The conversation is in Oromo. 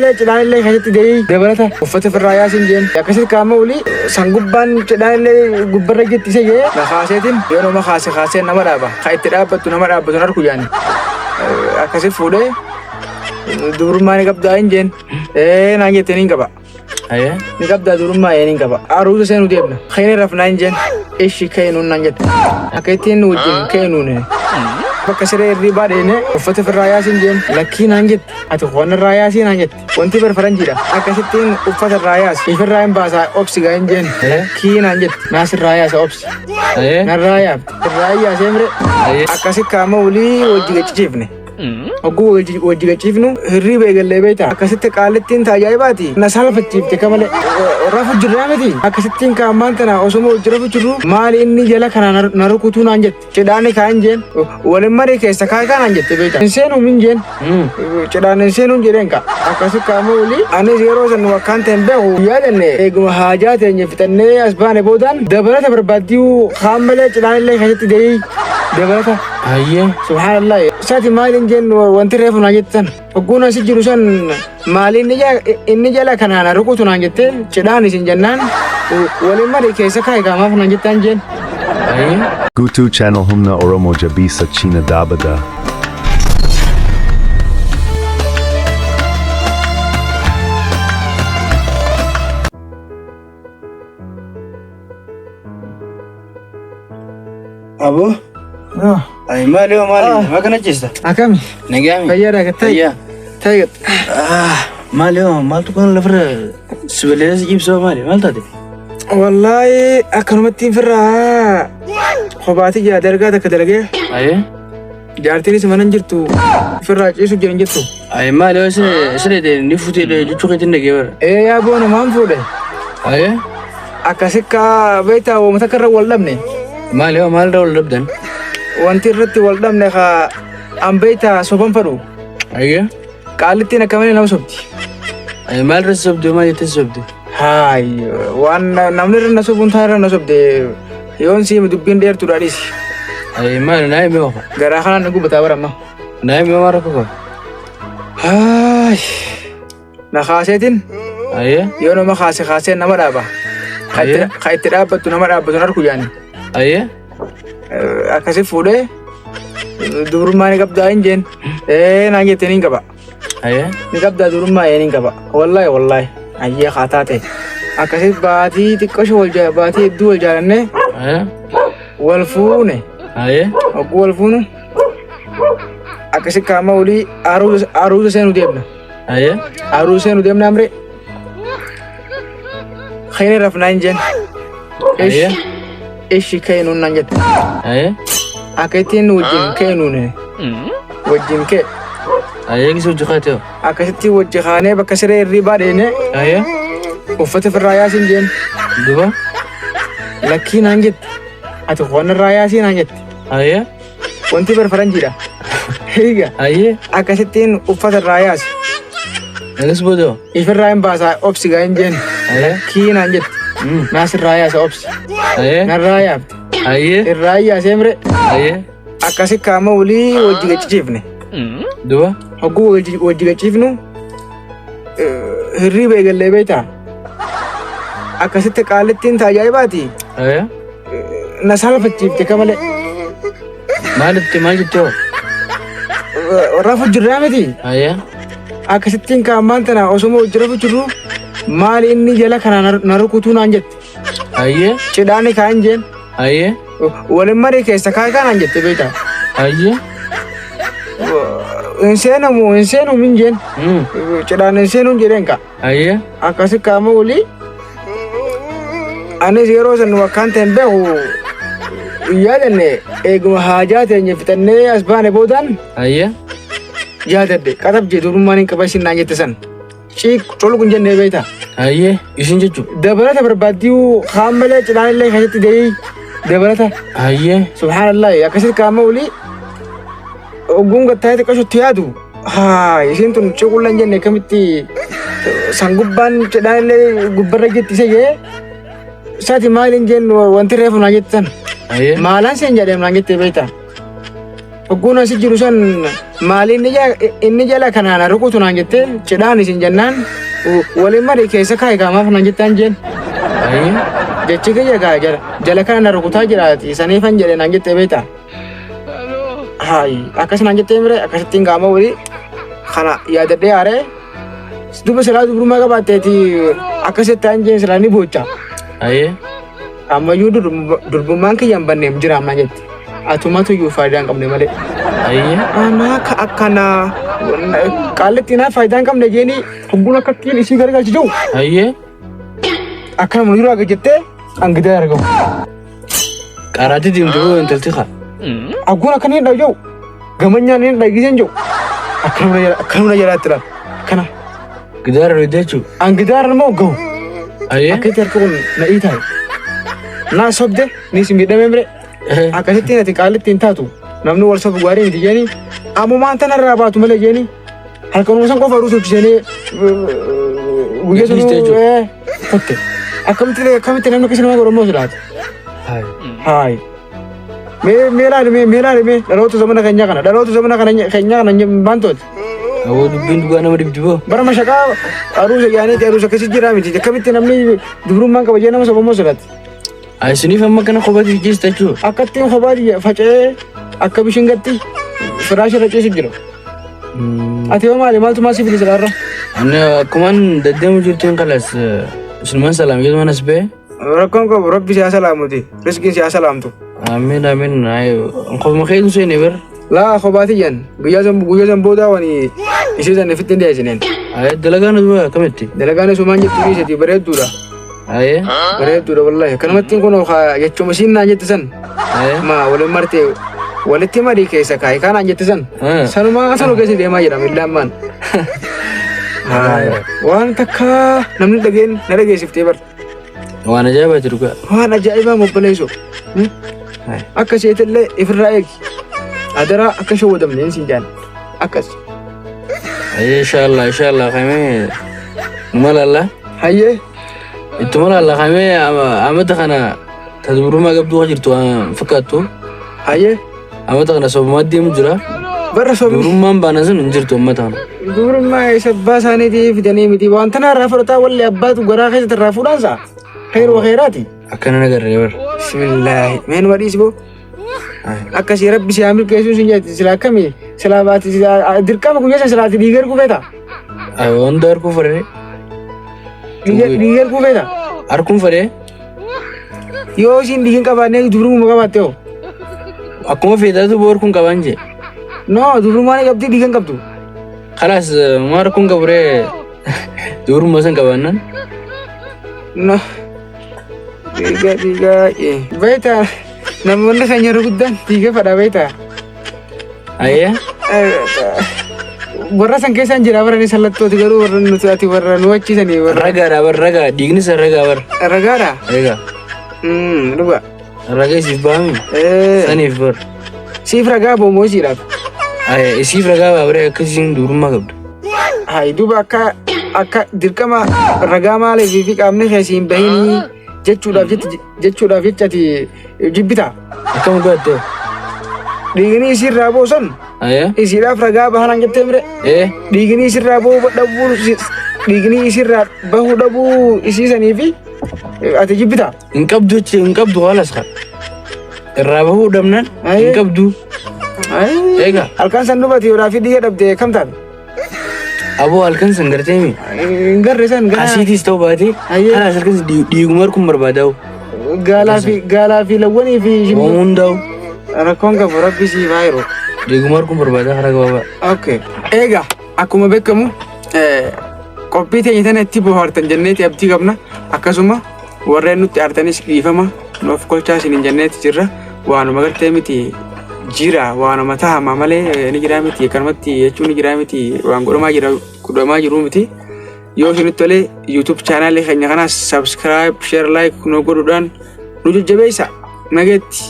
Cidhaan illee keessatti deeyi dabalata uffata ofirraa yaasin jeen akkasitti kaama olii sangubbaan cidhaan illee gubbarra jirti isa jee na kaaseetiin yoo nama kaase kaasee nama dhaaba ka itti dhaabbattu nama dhaabbatu hin arku jaani akkasi fuudhee dubrummaa ni qabdaa hin jeen ee naan jettee ni qaba. Ayee. Ni qabdaa durummaa ee ni qaba. Aruusa seenuu deemna. Keenee rafnaa hin jeen. Ishi keenuun naan jette. Akka ittiin wajjin keenuun. Bakka siree hirribaa dheene uffata ofirraa yaasin jeen. Lakkii naan jette. Ati waan irraa yaasii naan jette. Wanti bar faranjiidha. Akkasittiin uffata irraa yaasi. Ifirraa hin baasaa obsi gaa hin jeen. Lakkii naan jette. Naas irraa yaasa obsi. Ayee. Narraa yaafte. Irraa yaasee mire. Ayee. Akkasi kaama olii wajji gachiifne. Hogguu wajji gachiifnu hirriiba eegallee beektaa. Akkasitti qaalittiin taajaa'ibaati. Na saalfachiifte ka malee. Rafu jirraa miti. Akkasittiin kaammaan tana osoma wajji rafu jirru maali inni jala kana na rukutuu naan jette. Cidhaani kaan jeen walin marii keessa kaa naan jette beektaa. Hin seenuu min jeen. Cidhaan hin seenuun jedheen ka. Akkasi kaama olii anis yeroo san wakkaan ta'e hin beeku. Yaadanne eeguma haajaa teenya fixannee as baane boodaan dabalata barbaaddii kaan malee cidhaan illee keessatti deeyi dabalata. Ayee. Subhaanallah. Isaati maaliin jennu wanti reefu naan jettan. Hogguun asi jiru san maaliin inni jala kanaan rukutu naan jette cidhaan isin jennaan waliin marii keessa kaa'e kaamaaf naan jettan jeen. Ayee. Gutu channel Humna Oromo Jabisa China Dabada. Aboo. Ay maali hoo maali? Maa kana ciista? Akami? Nagaami. Fayyaadha gattee? Fayyaa. Ta'e gatte. Maali hoo maaltu kan lafarra sibiilee si ciibsoo maali? Maal taate? Wallaahi akkanumatti hin firraa kophaati jaa dargaa takka dalagee Ayee. jaartiinis mana hin jirtu firraa ciisu jiran jirtu. Ay maali hoo isin ni fuutee jechuu keetiin dhagee bara. Ee yaa boona maan fuudhe? Ayee. Akkasi beektaa uummata akka irra wal dhabne. Maali hoo maalirra wal dhabdan? Wanti irratti wal dhabne ka an beektaa soban fadhu. Ayee. Qaalittiin akka malee nama sobdi. Ay maalirra si sobde maal jettee si sobde? Haay waan namni irra na sobuun taan irra na sobde yoon siime dubbiin dheertuudha dhiisi. Ay maali naa himi hoo? Garaa kanaan na gubataa bara amma. Naa himi hoo maal rakkoo qaba? Haay na kaaseetiin Ayee. yoo nama kaase kaasee nama dhaaba. Ka itti dhaabbattu nama dhaabbatu hin arku jaani. Ayee. Akkasi fuudhee dubrummaa ni qabdaa hin jeen. Ee naan jettee ni qaba. Ayee. Ni qabdaa dubrummaa ee ni qaba. Wallaahi wallaahi ayyee haa taate. Akkasi baatii xiqqasho wal baatii hedduu wal jaalannee Ayee. wal fuune. Ayee. Hogguu wal fuunu akkasi kaama olii aruusa seenuu deemna. Ayee. Aruusa seenuu deemna amree. Keenee rafnaa hin jeen. Ayee. Ishi keenuun naan jette. Ayee. Akka ittiin wajjin keenuun wajjin kee. Ayee kisa hojii kaatee hoo? Akkasitti wajji kaanee bakka siree hirribaa dheene Ayee. uffata ofirraa yaasin jeen. Duba. Lakkii naan jette. Ati waan irraa yaasii naan jette. Ayee. Wanti bar faranjiidha. Hiiga. Ayee. Akkasittiin uffata irraa yaasi. Agas booda hoo? Ifirraa hin baasaa obsi gaa hin jeen. Ayee. Lakkii naan jette. Naas irraa yaasa obsi. Ayee. Narraa yaafte. Ayee. Irraa yaasee mire. Ayee. Akkasi kaama olii wajji gachiifne. Duba. Hogguu wajji gachiifnu hirriiba eegallee beektaa. Akkasitti qaalittiin taajaa'ibaati. Ayee. Na saalfachiifte ka malee. Maalitti maal jettee hoo? Rafu jirraa miti. Ayee. Akkasittiin kaammaan tana osoma wajji rafu jirru maali inni jala kana na rukutuu naan jette. Ayee. Cidhaani kaan jeen. Ayee. Walin marii keessa kaa naan jette beektaa. Ayee. Hin seenamu hin seenuu min jeen. Cidhaan hin seenuun jedheen ka. Ayee. Akkasi kaama olii anis yeroo san wakkaan ta'e hin beeku yaadanne eeguma haajaa teenya fixannee as baane boodaan Ayee. yaadadde qaxab jee durummaan hin qaba isin naan jette san. Ciik colqu hin jennee beektaa. Ayee. Isin jechuun. Dabalata barbaaddii kaan malee cidhaan illee keessatti deeyi dabalata. Ayee. Subhaanallah akkasitti kaama olii ogguun gattaa'ee xiqqashutti yaadu. Haa isiin tun ciqulla hin jenne akkamitti sangubbaan cidhaan illee gubbarra jirti isa jee isaati maal hin jennu wanti reefu naan jettan. Ayee. Maalaan seen jedhee naan jettee beektaa. Hogguun asi jiru san maali inni jala kanaan rukutu naan jettee cidhaan isin jennaan waliin marii keessa kaa'i kaamaaf naan jettaan jeen. Jechi kiyya gaa jala jala kana na rukutaa jiraati saniifan jedhe naan jettee beektaa. Hayi akkas naan jettee mire akkasittiin qaama walii kana yaadadhee aaree duba silaa dubrummaa qabaatteeti akkasitti aan jeen silaa ni boocha. Ayyee. Ammayyuu durbummaan kiyya hin banneem jira ammaa jetti. Atumatu iyyuu faayidaa hin qabne malee. Ayyee. Anaa ka akkanaa qaallitti naa faayidaa hin qabne jeeni hogguun akkattiin isii gargalchi jiru. Ayyee. Akkana yeroo aga jettee angidaa argamu. Qaraatii deemtu boo intalti kaa. Agguun akkana hin dhaga'u. Gamanyaan hin dhagiseen jiru. Akkanuma jalaatti laal. Akkana. Gidaara dhoyte jechuudha. An gidaara immoo gahu. Ayyee. Akkatti harka kun na iitaa'e. Naa sobde ni si miidhamee mire. Akkasitti ati qaalitti hin taatu. Namni wal sobu gaarii miti jeeni. Ammumaan tanarraa baatu malee jeeni. Halkanuma san qofa ruusuuf seenee guyyaa sun Dhiiste jechuudha. kotte. Akkamitti akkamitti namni akkasii nama godhu immoo silaata. Haay. Mee mee laali mee mee laali mee dhaloota zamana keenyaa kana dhaloota zamana kana keenyaa kana baantooti. Aboo dubbiin dhugaa nama dhibdi boo. Bara mashaqaa aruusa yaaniiti aruusa akkasii jira miti akkamitti namni dubrummaan kabajee nama soba immoo silaati. Isiniif amma kana kophaatti ciista jechuudha. Akkattiin kophaa faca'ee akka bishingatti firaasha irra ciisu jira. Ati hoo maali maaltu maal si fide silaarra? Ani akkumaan deddeemu jirtuun kalas isinumaan salaam jedhu manas ba'e. Rakkoon qabu rabbi si haa salaamuti riskiin si haa salaamtu. Amiin amiin qofuma keetu seene bar. Laa kophaati jan guyyaa san guyyaa san booda wani isii san ifitti hin dhiyeessineen. Ayee dalagaan duba akkamitti? Dalagaan isumaan jettu dhiiseti bareedduudha. Ayee Bareedduudha wallahi akkanumatti kun jechuma isiin naan jette san ayee ma waliin marte walitti marii keessa kaa'i kanaan jette san sanumaa sanu keessa deemaa jedhama illaan maan. Waan takka namni dhageen na dhageessiftee bar. Waan ajaa'ibaati dhugaa. Waan ajaa'ibaa mobboleessu. Akka isheetillee ifirraa eegi. Adaraa akka shawwadamne hin siin jaan. Akkas. Ayee inshallah inshallah kamee numa laalla. Hayyee. Ittuma laalla kamee amata kana ta dubrummaa qabdu jirtu waan fakkaattu. Hayyee. Amata kana sobumaa deemu jira. Barra sobni. Dubrummaan baana sun hin jirtu amata kana. Dubrummaa eessa abbaa isaaniitii fidanii miti. Waan tana irraa fudhataa walli abbaatu garaa keessatti irraa fuudhaansa. Khayru wa khayraati. Akkana nagarree bara. Bismillaahi. Mee nu dhiisi boo. Akkasii rabbi si haa milkeessuu sin jetti silaa akkamii silaa baati silaa dirqama guyyaa san silaati dhiiga erguu feeta. Wanta harkuu fedhee. Dhiiga erguu feeta. Harkuun fedhee. Yoo isiin dhiiga hin qabaanne dubrummaa qabaatte hoo. Akkuma feetaatu boo harkuun qabaan jee. No dubrummaa ni qabdi dhiiga hin qabdu. Kalaas maa harkuun qaburee dubrummaa san qabaannaan. No. Dhiiga dhiiga. Beektaa namoonni keenya yeroo guddaan dhiiga fadhaa beektaa. Ayyee. Warra san keessaan jira bara ni sallattooti garuu warra nuti ati warra nu achiisanii warra. Ragaadha bar ragaa dhiigni san ragaa bar. Ragaadha. Egaa Dhuga. ragaa isiif baami. Saniif bar. Siif ragaa boomoo isiidhaaf. Ayyee isiif ragaa baabare akka isiin dubrummaa qabdu. Hayi duuba akka akka dirqama ragaa maaliif fi qaamni keessi hin bahinii jechuudhaaf jecha jechuudhaaf jecha ati jibbitaa. Akkam godhatte? Dhiigni isiirraa boosan Ayyee. isiidhaaf ragaa bahanaan jettee mire. Ee. Dhiigni isiirraa bahuu dhabuu dhiigni isiirraa bahuu dhabuu isiisanii fi ati jibbitaa. Hin qabdu jechi hin qabdu haalas kan. Irraa bahuu dhabnaan hin Ayyee. qabdu. Egaa. Halkan san dhufate yoo fi dhiiga dhabde kam taate? Aboo halkan san gartee mi? Hin garre san gara Asiitis ta'uu baate Ayyee. haalas halkan san dhiiguma harkuun barbaadaa'u. gaalaa fi lawwanii fi Waan hundaa'u rakkoon qabu rabbi siif haa yeroo. dhiiguma harkuun barbaadaa karaa gabaabaa. Okay. Egaa akkuma beekamu qophii teenya tana itti bohaartan jenneeti abdii qabna. Akkasuma warreen nutti aartanis dhiifama nuuf kolchaa isiniin jenneeti jirra. Waanuma gartee miti jira waanuma tahama malee ni jira miti akkanumatti jechuun ni jira miti waan godhamaa jira godhamaa jiru miti. Yoo isinitti tole YouTube chaanaalii keenya kanaas subscribe, share, like nu godhuudhaan nu jajjabeessa. Nageetti.